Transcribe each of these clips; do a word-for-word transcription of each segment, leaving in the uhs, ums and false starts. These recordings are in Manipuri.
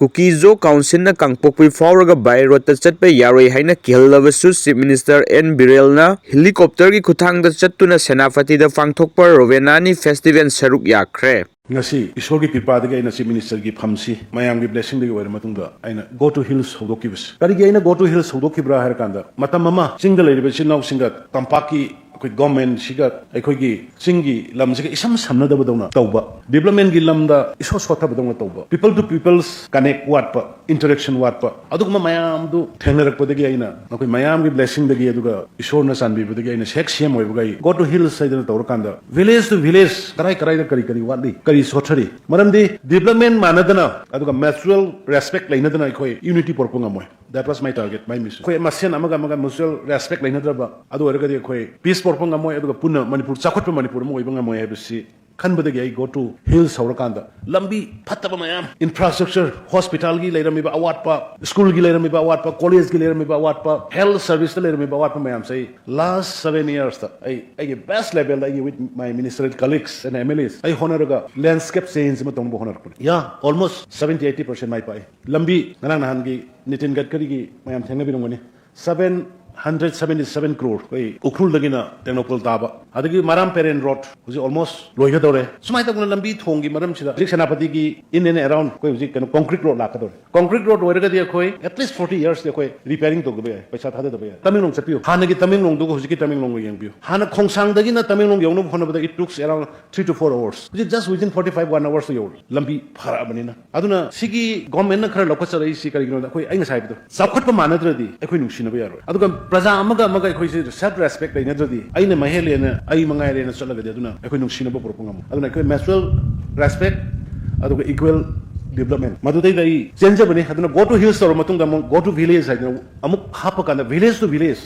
ꯀꯨꯀꯤ-ꯖꯣ ꯀꯥꯎꯟꯁꯤꯜꯅ ꯀꯥꯡꯄꯣꯛꯄꯤ ꯐꯥꯎꯔꯒ by road ꯇ ꯆꯠꯄ ꯌꯥꯔꯣꯏ ꯍꯥꯏꯅ ꯀꯤꯍꯜꯂꯕꯁꯨ, Chief Minister ꯑꯦꯟ ꯕꯤꯔꯦꯟꯅ helicopter ꯒꯤ ꯈꯨꯠꯊꯥꯡꯗ ꯆꯠꯇꯨꯅ ꯁꯦꯅꯥꯄꯇꯤꯗ ꯄꯥꯡꯊꯣꯛꯄ ꯔꯣꯕꯦꯅꯥꯅꯤ Festival ꯁꯔꯨꯛ ꯌꯥꯈ꯭ꯔꯦ꯫ ꯉꯁꯤ ꯏꯁꯣꯔꯒꯤ ꯀ꯭ꯔꯤꯄꯥꯗꯒꯤ ꯑꯩꯅ Chief Minister ꯒꯤ ꯐꯝꯁꯤ ꯃꯌꯥꯝꯒꯤ blessing ꯗꯒꯤ ꯑꯣꯏꯔ ꯃꯇꯨꯡꯗ ꯑꯩꯅ Go to Hills ꯍꯧꯗꯣꯛꯈꯤꯕꯁꯤ꯫ ꯀꯔꯤꯒꯤ ꯑꯩꯅ Go to Hills ꯍꯧꯗꯣꯛꯈꯤꯕ꯭ꯔꯥ ꯍꯥꯏꯔ ꯀꯥꯟꯗ, ꯃꯇꯝ ꯑꯃ ꯆꯤꯡꯗ ꯂꯩꯔꯤꯕ ꯏꯆꯤꯟ ꯏꯅꯥꯎꯁꯤꯡꯒ ꯇꯝꯄꯥꯛꯀꯤ ꯑꯩꯈꯣꯏ government ꯁꯤꯒ ꯑꯩꯈꯣꯏꯒꯤ ꯆꯤꯡꯒꯤ ꯂꯝꯁꯤꯒ ꯏꯁꯝ ꯁꯝꯅꯗꯕꯗꯧꯅ ꯇꯧꯕ, development ꯒꯤ ꯂꯝꯗ ꯏꯁꯣ ꯁꯣꯠꯊꯕꯗꯧꯅ ꯇꯧꯕ, people to people connect ꯋꯥꯠꯄ, interaction ꯋꯥꯠꯄ, ꯑꯗꯨꯒꯨꯝꯕ ꯃꯌꯥꯝꯗꯨ ꯊꯦꯡꯅꯔꯛꯄꯗꯒꯤ ꯑꯩꯅ ꯃꯈꯣꯏ ꯃꯌꯥꯝꯒꯤ blessing ꯗꯒꯤ ꯑꯗꯨꯒ ꯏꯁꯣꯔꯅ ꯆꯥꯟꯕꯤꯕꯗꯒꯤ ꯑꯩꯅ ꯍꯦꯛ C M ꯑꯣꯏꯕꯒ ꯑꯩ Go to Hills ꯍꯥꯏꯗꯅ ꯇꯧꯔꯀꯥꯟꯗ village to village ꯀꯔꯥꯏ ꯀꯔꯥꯏꯗ ꯀꯔꯤ ꯀꯔꯤ ꯋꯥꯠꯂꯤ, ꯀꯔꯤ ꯁꯣꯠꯊꯔꯤ, ꯃꯔꯝꯗꯤ development ꯃꯥꯟꯅꯗꯅ ꯑꯗꯨꯒ mutual respect ꯂꯩꯅꯗꯅ ꯑꯩꯈꯣꯏ unity ꯄꯨꯔꯛꯄ ꯉꯝꯃꯣꯏ꯫ That was my target, my mission. ꯑꯩꯈꯣꯏ ꯃꯁꯦꯟ ꯑꯃꯒ ꯑꯃꯒ mutual respect ꯂꯩꯅꯗ꯭ꯔꯕ ꯑꯗꯨ ꯑꯣꯏꯔꯒꯗꯤ ꯑꯩꯈꯣꯏ peace ꯄꯨꯔꯛꯄ ꯉꯝꯃꯣꯏ, ꯑꯗꯨꯒ ꯄꯨꯟꯅ ꯃꯅꯤꯄꯨꯔ ꯆꯥꯎꯈꯠꯄ ꯃꯅꯤꯄꯨꯔ ꯑꯃ ꯑꯣꯏꯕ ꯉꯝꯃꯣꯏ ꯍꯥꯏꯕꯁꯤ ꯈꯟꯕꯗꯒꯤ ꯑꯩ Go to Hills ꯍꯧꯔꯀꯥꯟꯗ ꯂꯝꯕꯤ ꯐꯠꯇꯕ ꯃꯌꯥꯝ, infrastructure, hospital ꯒꯤ ꯂꯩꯔꯝꯃꯤꯕ ꯑꯋꯥꯠꯄ, school ꯒꯤ ꯂꯩꯔꯝꯃꯤꯕ ꯑꯋꯥꯠꯄ, college ꯀꯤ ꯂꯩꯔꯝꯃꯤꯕ ꯑꯋꯥꯠꯄ, health service ꯇ ꯂꯩꯔꯝꯃꯤꯕ ꯑꯋꯥꯠꯄ ꯃꯌꯥꯝꯁꯦ ꯑꯩ last seven years ꯇ ꯑꯩ ꯑꯩꯒꯤ best level ꯗ ꯑꯩꯒꯤ with my ministerial colleagues and M L As ꯑꯩ ꯍꯣꯠꯅꯔꯒ landscape change ꯑꯃ ꯇꯧꯅꯕ ꯍꯣꯠꯅꯔꯛꯄꯅꯤ꯫ Yeah, almost seventy eighty percent ꯃꯥꯏ ꯄꯥꯛꯏ꯫ ꯂꯝꯕꯤ ꯉꯔꯥꯡ ꯅꯍꯥꯟꯒꯤ ꯅꯤꯇꯤꯟ ꯒꯗꯀꯔꯤꯒꯤ ꯃꯌꯥꯝ ꯊꯦꯡꯅꯕꯤꯔꯝꯒꯅꯤ꯫ Seven hundred seventy seven crore ꯑꯩꯈꯣꯏ ꯎꯈ꯭ꯔꯨꯜꯗꯒꯤꯅ ꯇꯦꯡꯅꯧꯄꯜ ꯇꯥꯕ, ꯑꯗꯒꯤ ꯃꯔꯥꯝ ꯄꯦꯔꯦꯟ road ꯍꯧꯖꯤꯛ almost ꯂꯣꯏꯒꯗꯧꯔꯦ꯫ ꯁꯨꯃꯥꯏꯅ ꯇꯧꯗꯅ ꯂꯝꯕꯤ ꯊꯣꯡꯒꯤ ꯃꯔꯝꯁꯤꯗ ꯍꯧꯖꯤꯛ ꯁꯦꯅꯥꯄꯇꯤꯒꯤ in and around ꯑꯩꯈꯣꯏ ꯍꯧꯖꯤꯛ ꯀꯩꯅꯣ concrete road ꯂꯥꯛꯀꯗꯧꯔꯦ꯫ Concrete road ꯑꯣꯏꯔꯒꯗꯤ ꯑꯩꯈꯣꯏ at least forty years T ꯑꯩꯈꯣꯏ repairing ꯇꯧꯗꯕ ꯌꯥꯏ, ꯄꯩꯁꯥ ꯊꯥꯗꯗꯕ ꯌꯥꯏ꯫ ꯇꯃꯦꯡꯂꯣꯡ ꯆꯠꯄꯤꯌꯨ, ꯍꯥꯟꯅꯒꯤ ꯇꯃꯦꯡꯂꯣꯡꯗꯨꯒ ꯍꯧꯖꯤꯛꯀꯤ ꯇꯃꯦꯡꯂꯣꯡꯒ ꯌꯦꯡꯕꯤꯌꯨ꯫ ꯍꯥꯟꯅ ꯈꯣꯡꯁꯥꯡꯗꯒꯤꯅ ꯇꯃꯦꯡꯂꯣꯡ ꯌꯧꯅꯕ ꯍꯣꯠꯅꯕꯗ it took around three to four hours, ꯍꯧꯖꯤꯛ just within forty five, one hours ꯇ ꯌꯧꯔꯦ, ꯂꯝꯕꯤ ꯐꯔꯛꯑꯕꯅꯤꯅ꯫ ꯑꯗꯨꯅ ꯁꯤꯒꯤ government ꯅ ꯈꯔ ꯂꯧꯈꯠꯆꯔꯛꯏꯁꯤ ꯀꯔꯤꯒꯤꯅꯣꯗ ꯑꯩꯈꯣꯏ, ꯑꯩ ꯉꯁꯥꯏ ꯍꯥꯏꯕꯗꯣ, ꯆꯥꯎꯈꯠꯄ ꯃꯥꯟꯅꯗ꯭ꯔꯗꯤ ꯑꯩꯈꯣꯏ ꯅꯨꯡꯁꯤꯅꯕ ꯌꯥꯔꯣꯏ꯫ ꯑꯗꯨꯒ ꯄ꯭ꯔꯖꯥ ꯑꯃꯒ ꯑꯃꯒ ꯑꯩꯈꯣꯏꯁꯦ self respect ꯂꯩꯅꯗ꯭ꯔꯗꯤ, ꯑꯩꯅ ꯃꯍꯦꯜꯂꯦꯅ, ꯑꯩ ꯃꯉꯥꯏꯔꯦꯅ ꯆꯠꯂꯒꯗꯤ ꯑꯗꯨꯅ ꯑꯩꯈꯣꯏ ꯅꯨꯡꯁꯤꯅꯕ ꯄꯨꯔꯛꯄ ꯉꯝꯃꯣꯏ꯫ ꯑꯗꯨꯅ ꯑꯩꯈꯣꯏ mutual respect ꯑꯗꯨꯒ equal development, ꯃꯗꯨꯗꯩꯗ ꯑꯩ ꯆꯦꯟꯖꯕꯅꯤ꯫ ꯑꯗꯨꯅ Go to Hills ꯇꯧꯔ ꯃꯇꯨꯡꯗ ꯑꯃꯨꯛ Go to Village ꯍꯥꯏꯗꯅ ꯑꯃꯨꯛ ꯍꯥꯞꯄ ꯀꯥꯟꯗ village to village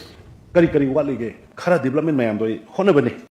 ꯀꯔꯤ ꯀꯔꯤ ꯋꯥꯠꯂꯤꯒꯦ, ꯈꯔ development ꯃꯌꯥꯝꯗꯣ ꯑꯩ ꯍꯣꯠꯅꯕꯅꯤ꯫